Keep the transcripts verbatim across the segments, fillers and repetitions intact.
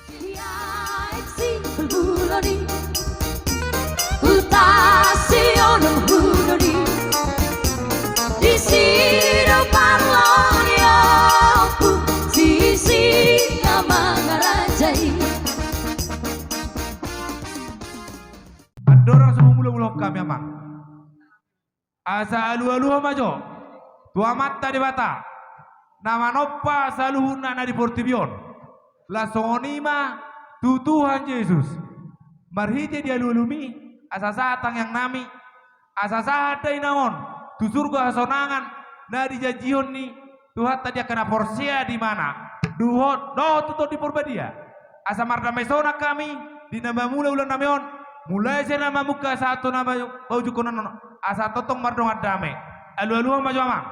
Di aek Sibolbulon i, huta Sionom hudon i, disi do parloak ni ompu Sisingamangaraja i. Andorang so humula-hula hami, amang, asa alu-aluhon ma jo tu Amanta Debata na manompa saluhutna na di portibi on. Laos songon i ma tu Tuhan Jesus, marhite di alu-alumi asa sahat tangiangnami, asa sahat dainang on tu surgo hasonangan na dijanjihon ni Tuhanta di angka na porsea di ibana, dohot, dohot tu Tondi Porbadia. Asa mardame sonang hami di na mamula ulaonnami on, mulai sian na mamungka sahat tu na ma-, paujungkon on, asa tongtong mardongan dame. Alu-aluhon ma jo, amang.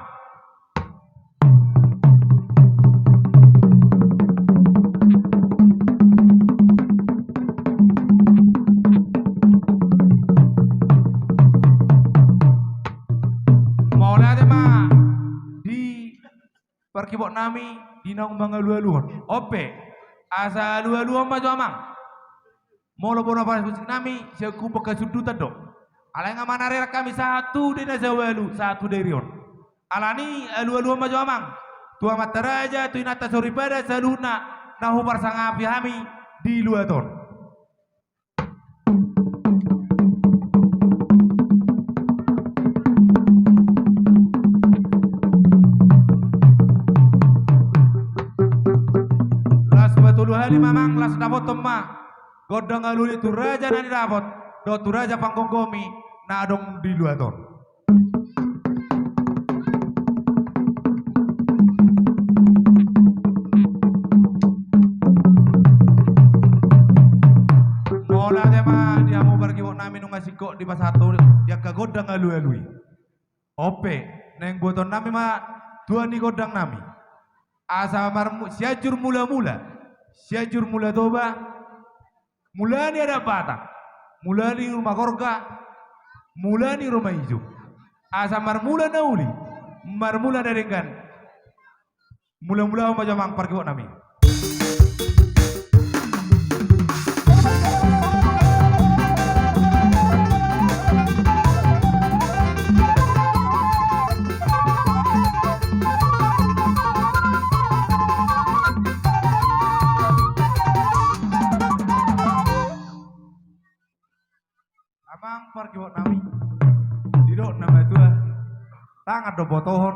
Mauliate ma di parkibotnami di naung mangalu-aluhon. On pe, asa alu-aluhon ma jo, amang. Molo bona parmusik nami, sian Humbang Hasundutan do. Alai nga manarerang hami sahat tu Deli na sawalu, sahat tu Dairi on. Alani, alu-aluhon ma jo, amang, tu amanta raja, tu inanta soripada, saluhutna na huparsangapi hami di luat on. Las patolu hali ma, amang, las dapothon ma gondang alualu i tu raja na nidapot dohot tu raja panggomgomi na adong di luat on. Mauliate ma di hamu parkibotnami nunga singkop dipasahat di angka gondang alualu i. On pe, naeng buatonnami ma tua ni gondangnami. Asa marmu-, Sianjur Mulamula, Sianjur Mula Toba, mula ni adat Batak, mula ni ruma gorga, mula ni ruma ijo. Asa marmula na uli, marmula na denggan. Mula-mulahon ma jo, amang, parkibotnami. Amang parkibotnami, didok na matua, tangan do botohon,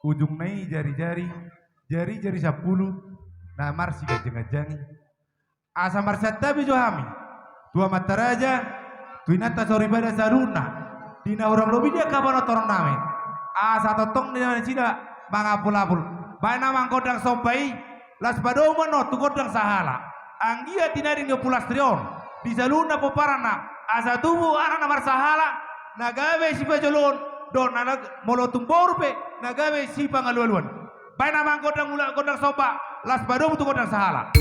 ujungna i jari-jari, jari-jari sampulu na marsiganjang-ganjang i. Asa marsantabi jo hami tu amanta raja, tu inanta soripada saluhutna di na hurang lobi di angka panotoronnami, asa tongtong di nasida mangapul-apul. Baen, amang, gondang somba i. Las padomu ma annon tu gondang sahala. Anggiat tinading ni Ompu Lastri on di saluhutna pomparanna, asa tubu anak na marsahala, na gabe sipajoloon, dohot na, na, molo tung boru pe, na gabe sipangalualuan. Baen, amang, gondang ula-, gondang somba, las padomu tu gondang sahala.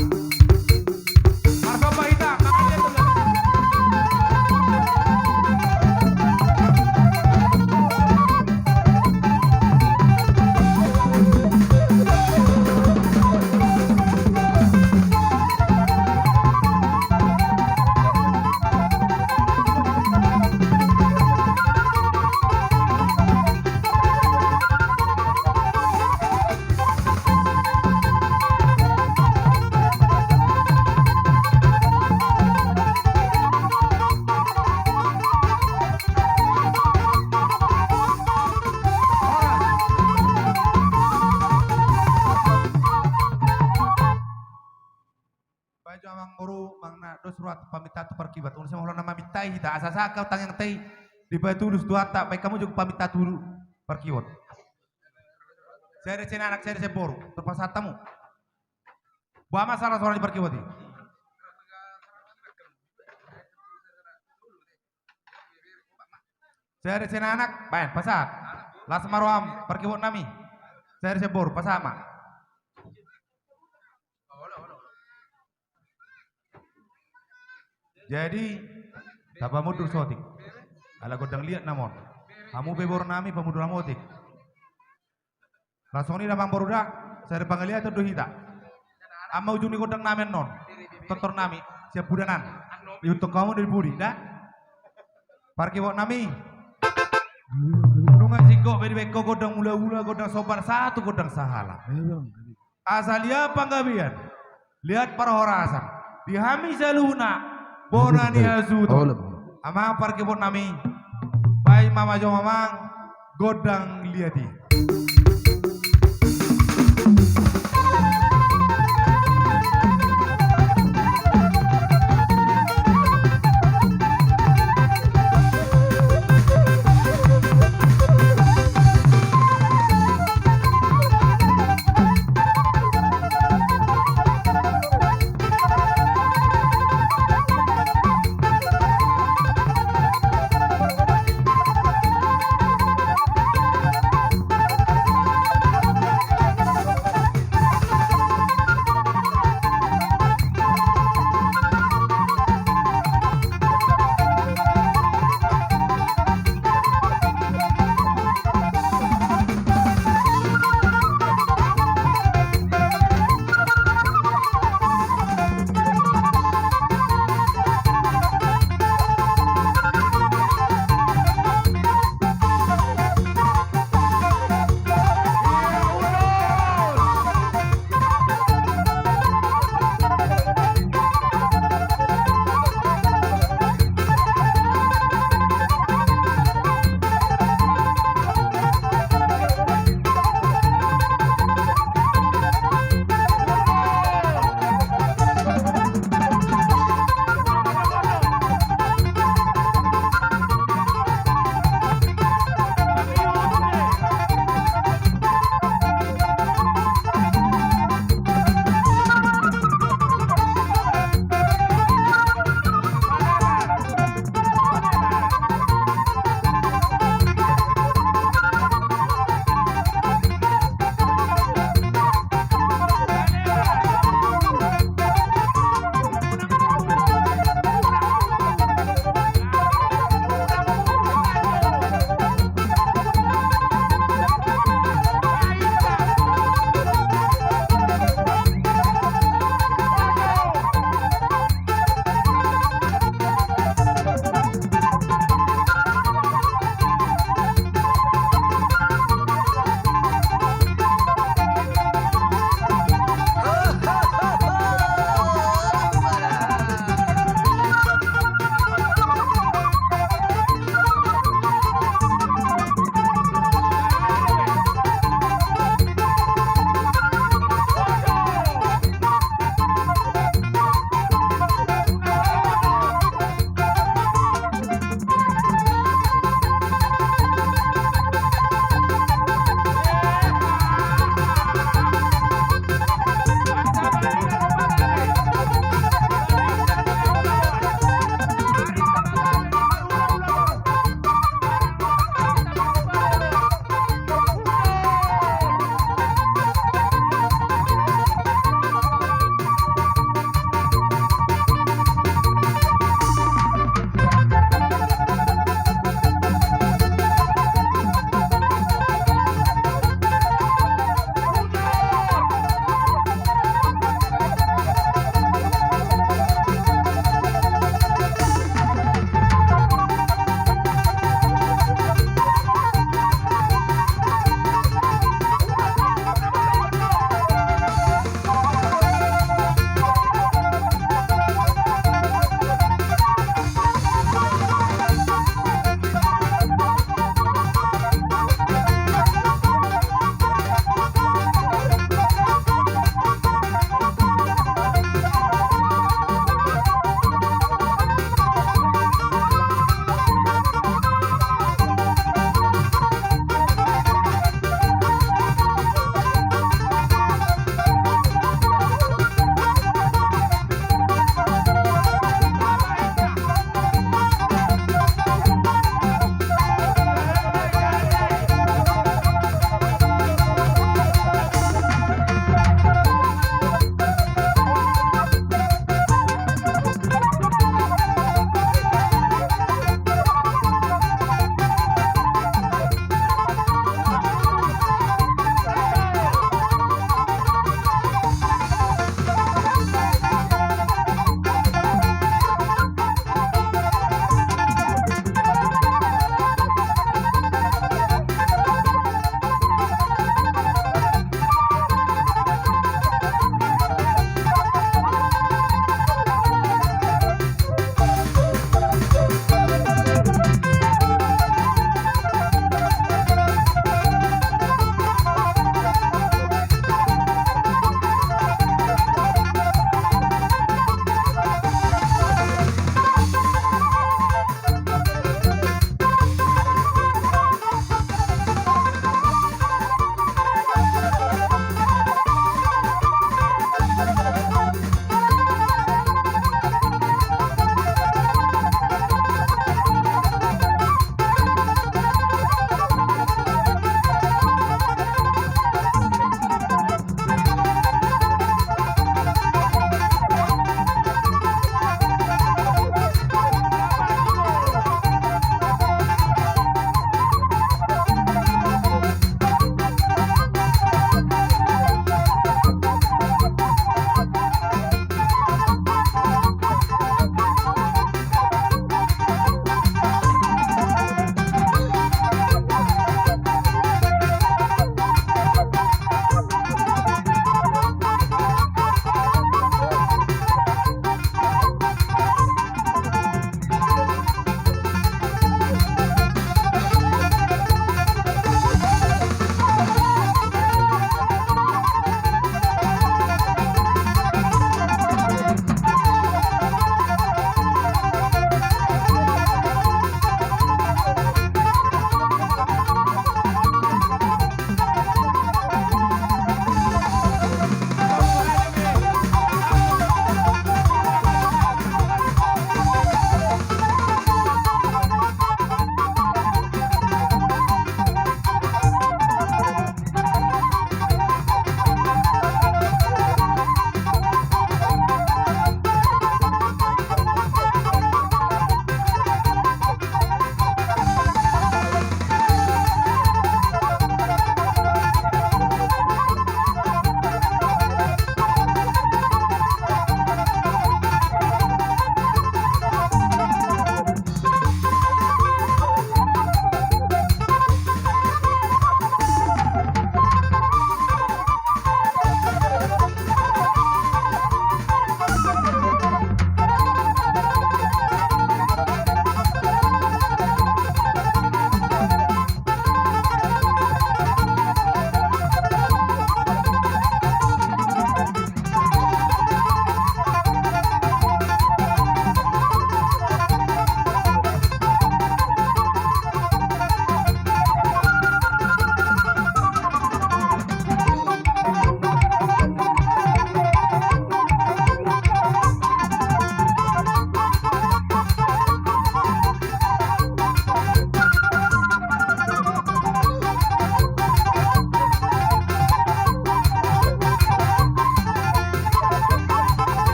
Marsomba hita, mangaliat tu. Baen jo, amang boru, manang na dos roha paminta tu parkibat. Unang sai ma holan na maminta i hita, asa sahat tangiang ta i dipatulus Tuhanta, baen hamu jo paminta tu parkibat. Sada sian anak, sada sian boru, tarpasahat hamu. Boha ma sala sora ni parkibat i? Sada sian anak, baen, pasahat. Las ma roham, parkibotnami. Sada sian boru, pasahat ma. Jadi, tapamundur saotik. Ala gondang liat nama on. Hamu pe borunami, pamundur hamu otik. Laos songon i da, amang boru da, sada pangaliaton do hita. Aha ma ujung ni gondangnami annon? Tortor nami, siap budanan. Iutuk kamu dari budi, dah. Parkibot nami. Nunga singkop bedi beko godang mula-mula, godang sombar satu, godang sahala. Asa liat panggabean, liat parhorasan. Di hami saluhutna, bona ni hasuhuton. Amang parkibot nami. Baen ma jo amang, gondang liat i.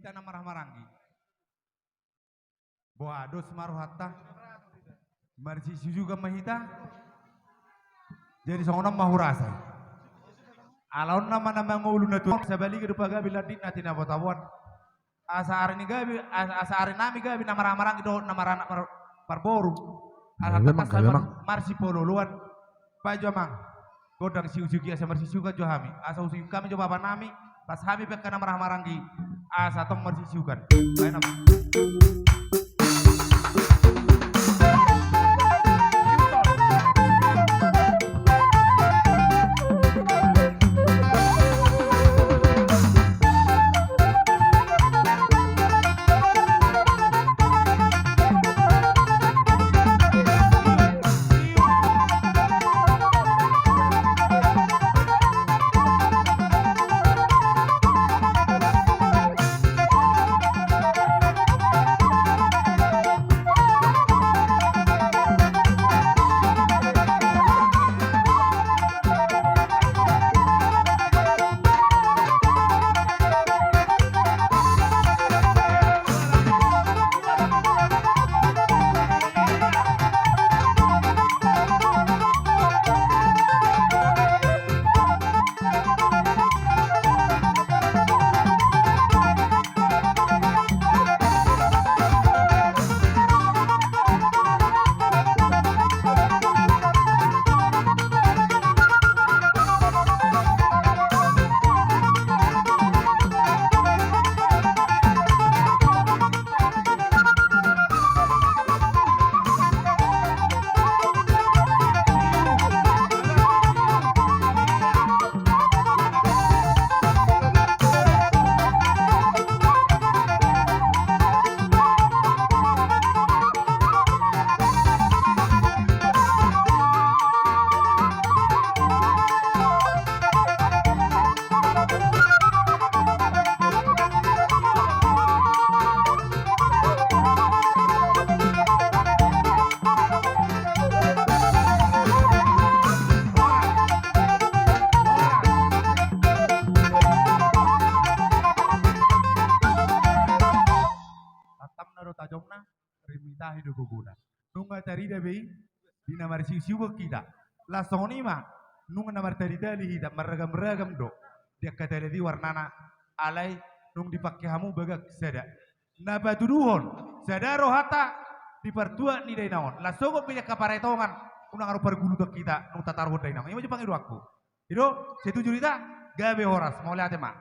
Na marhaha maranggi. Boha dos ma rohanta. Marsiusiukan ma hita. Jadi songon on ma hurasa. Ala on nama na mangolu na tuan sabaliga do pagabe landit na tinabo-taboan. Asa ari ni gabe, asa, asa ari nami gabe na marhaha maranggi dohot na maranak mar-, marboru. Asa tangkas ma mar-, marsipololoan. Baen jo amang. Gondang siusiuk i asa marsiusiukan jo hami. Asa usiuk hami jo bapa nami. Pas hami pe angka na marhaha maranggi. Asa tong marsiusiukan. Baen amang. Tantamna do tajomna, rim ni tahi do gogona. Nunga tarida be i di na marsiusiukan hita. Laos songon i ma, nunga na martalitali hita, marragamragam do. Di angka talit i warnana, alai nunga dipangke hamu bagak sada. Na patuduhon, sada rohanta di partuat ni dainang on. Laos sogot be di angka paretongan, unang adong pargulutan hita, nunga tataruhon dainang on. I ma jo pangidoanku. I do, setuju do hita, gabe horas, mauliate ma.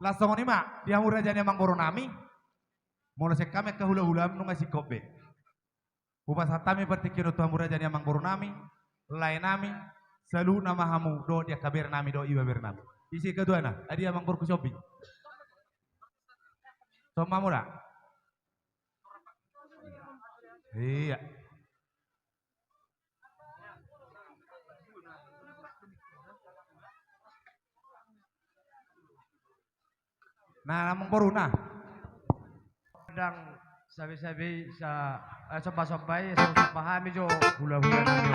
Laos songon i ma, di hamu raja ni amangboru nami, molo sian hami angka hulahulam nunga singkop be. Hupasahat hami partingkian on tu hamu raja ni amangboru nami, lae nami, saluhutna ma hamu dohot di angka bere nami dohot ibebere nami. Ise ketuana, adi amangboru ku Siombing. Sombong ma muna. Iya. Na amangboru na. Ndang sabe-sabe sa, eh, somba-somba i, so somba hami jo hulahula nami.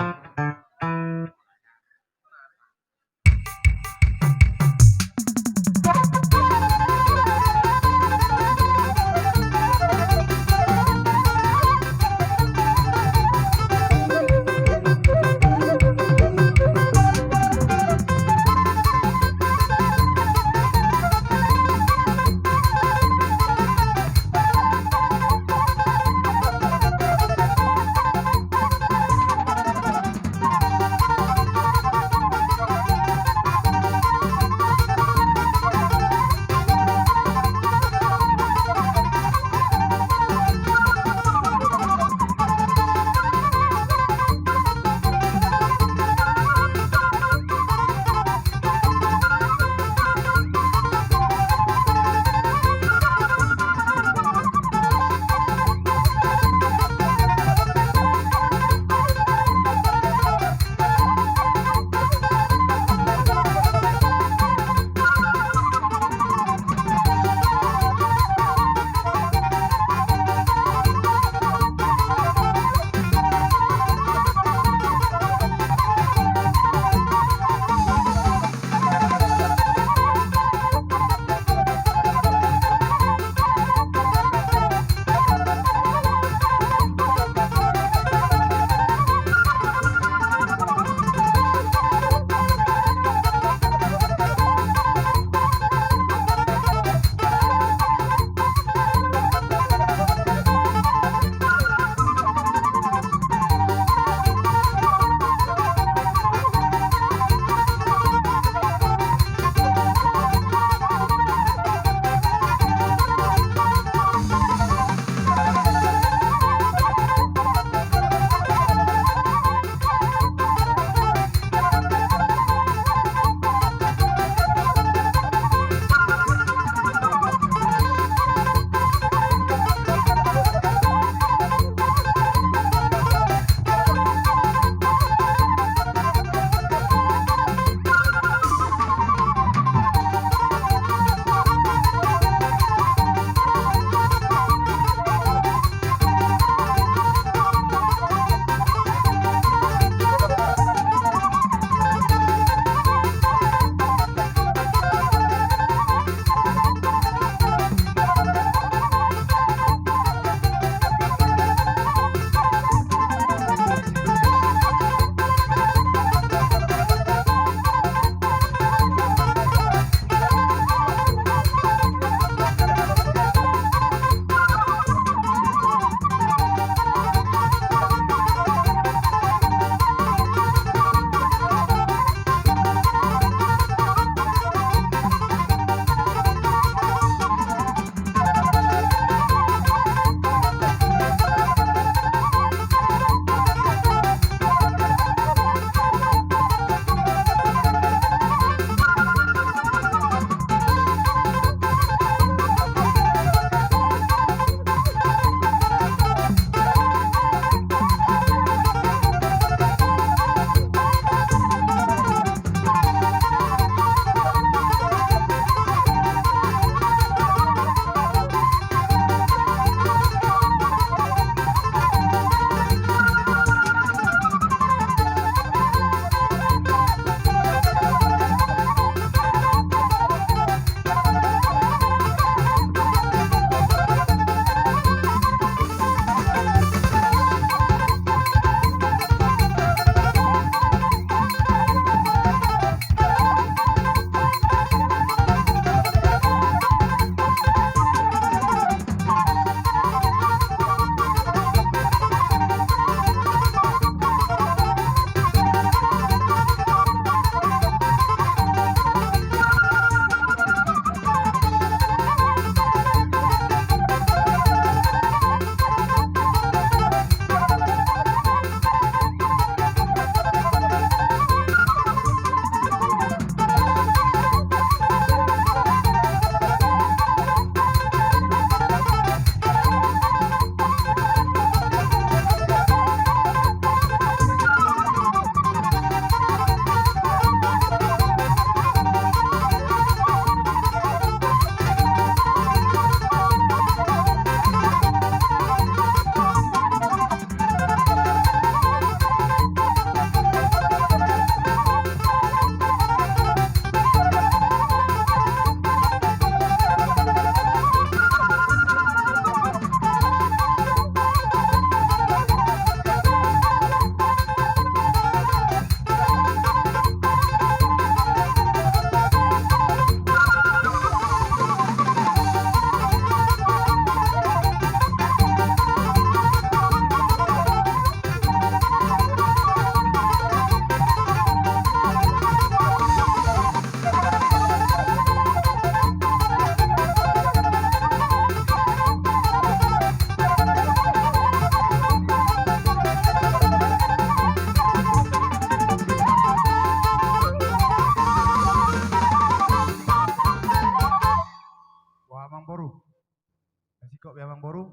Tok be amangboru.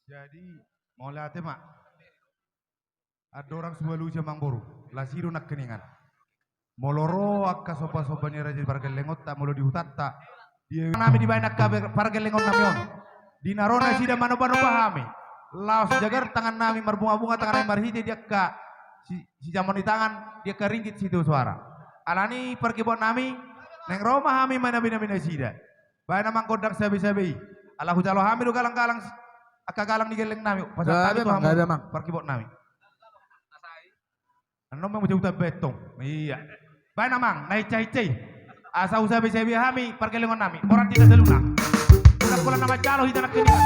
Jadi, mauliate ma. Andorang so alusi amangboru, las i do nangkiningan. Molo ro angka somba-somba ni raja di pargellengonta, molo di hutanta, di nami dibaen angka be-, pargellengon nami on. Di na ro nasida manomba-nomba hami, laos jagar tangan nami, marbunga-bunga tangan nami marhite di angka si-, sijamon ni tangan, di angka ringgit sitio soara. Alani pargibon nami, naeng ro ma hami manabi-nabi nasida. Baen amang gondang sabe-sabe i. Ala hujalo hami do galang-galang, angka galang ni gelleng nami. Pasahat hami tu hamu, amang, gabe, amang, pargibon nami. Annon ma muse huta betong. Iya. Baen amang, na hinsa-hinsa i. Asa husabe-sabe hami pargellengon nami. Borat hita saluhutna. Udah pola na manjalo hita nangkiningan.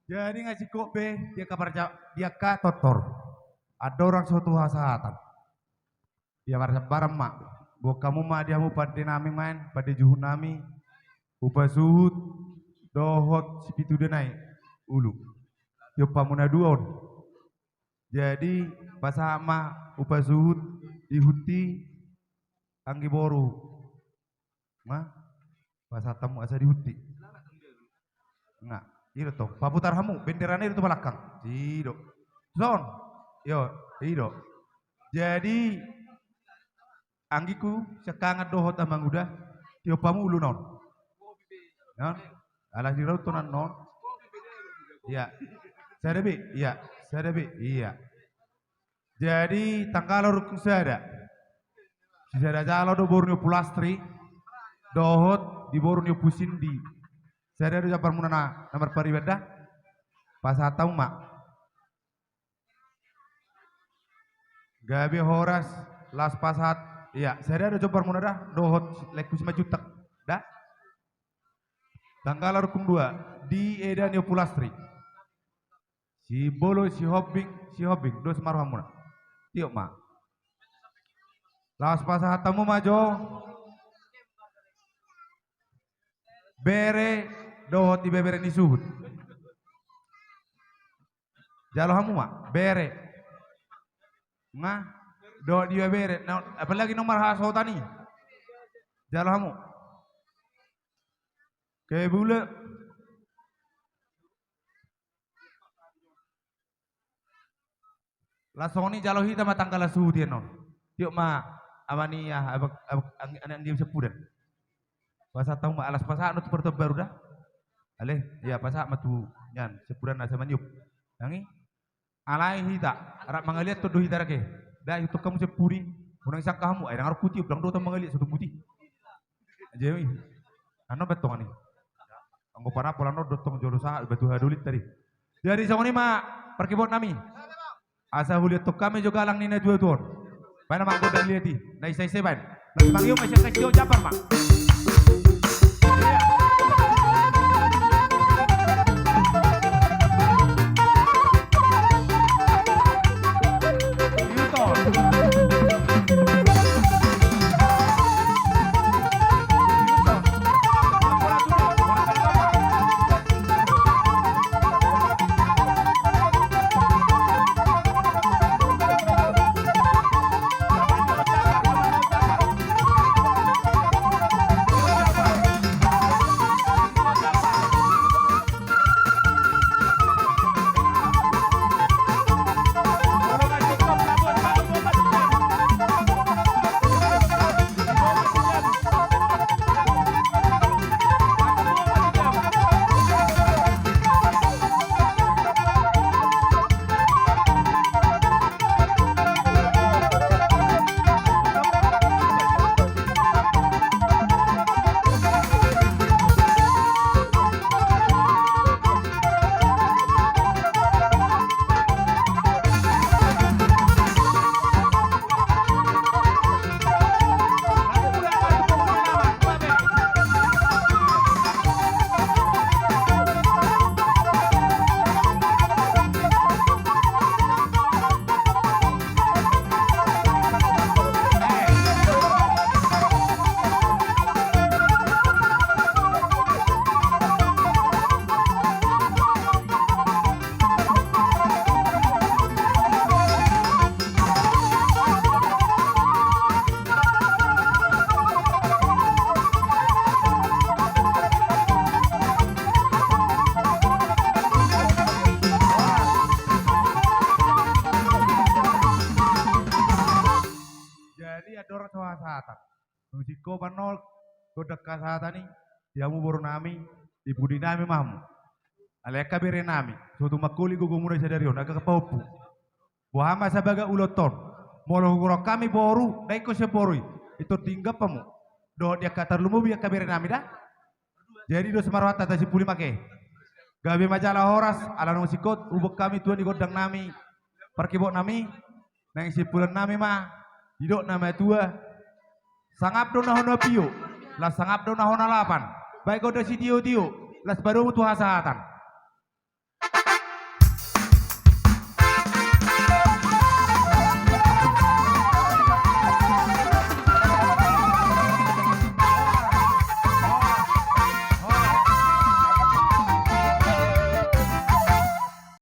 Jadi nga singkop be, di angka parja-, di angka tortor. Andorang so tu hasahatan. Ia marsambaran ma. Boan hamu ma di hamu pande nami maen, pande juhut nami. Hupasuhut dohot sipitu de nai ulu. tiop hamu na dua on. Jadi pasahat ma upa suhut, ihut i anggi boru. Ma, pasahat hamu asa diihut i. Nga, i do tong. Paputar hamu, benderana i do tu balakang. I do. Son. Yo, i do. Jadi, anggingku, siangkangan dohot amanguda, tiop hamu ulu na on. Ya? Ala dirauton annon. Iya. Sada be, iya. Sada be, iya. Jadi, tanggala rungkung sada. Sisada jala do boru ni Ompu Lastri, dohot di boru ni Ompu Sindi. Sada do jambarmuna na, na marpariban da? Pasahat hamu ma. Gabe horas, las pasahat. Iya, sada do jambarmuna da, dohot laengku Simanjuntak. Da? Tanggala rungkung dua, di eda ni Ompu Lastri. Simbolon, Sihombing, Sihombing, dos ma rohamuna. Tiop ma. Laos pasahat hamu ma jo. Bere, dohot ibebere ni suhut. Jalo hamu ma, bere. Nga, dohot ibebere. Na, apalagi nomor hasohotan i. Jalo hamu. Kebule. Laos songon i jalo hita ma tanggala suhut i annon. Tiop ma, ama ni aha, abang, abang, ang-, anak ni Sempudan. Pasahat hamu ma, alas pasahat do tu Partuan Baru da. Ale, iya pasahat ma tu nian, Sempudan asa maniop. Nang i, alai hita, rap mangaliathon do hita rake. Da, ihuthon hamu Sempudi, unang isangka hamu, ai ndang adong hutiop, ndang dohot mangaliat so tumbuti. Jadi, annon ba tong ani. Anggo panapol annon do tong jolo sahat, batu hadolit tadi. Jadi, songon i ma, parkebot nami. Asa huliathon hami jo galang ni na tua-tua on. Baen ma gondang liat i, na ise-ise baen. Laos mangium ma sian kasio, jambar ma. Jadi, andorang so hasahatan. Dung singkop annon gondang hasahatan i, di hamu boru nami, di pudi nami ma hamu. Alai angka bere nami, so tung mangholit gogo muna sadari on, angka pahompu. Boha ma sabaga ulaonta on. Molo hugoran hami boru, na ingkon sian boru i. Ingkon tinggal hamu. Dohot di angka tarlumobi angka bere nami da. Jadi dos ma rohanta, tasimpuli ma ke. Gabe ma jala horas, ala naung singkop, huboan hami tua ni gondang nami, parkebot nami, naeng simpulan nami ma, didok na matua, sangap do na hona pio, las sangap do na hona lapan, baen gondang sitio-tio, las padomu tu hasahatan.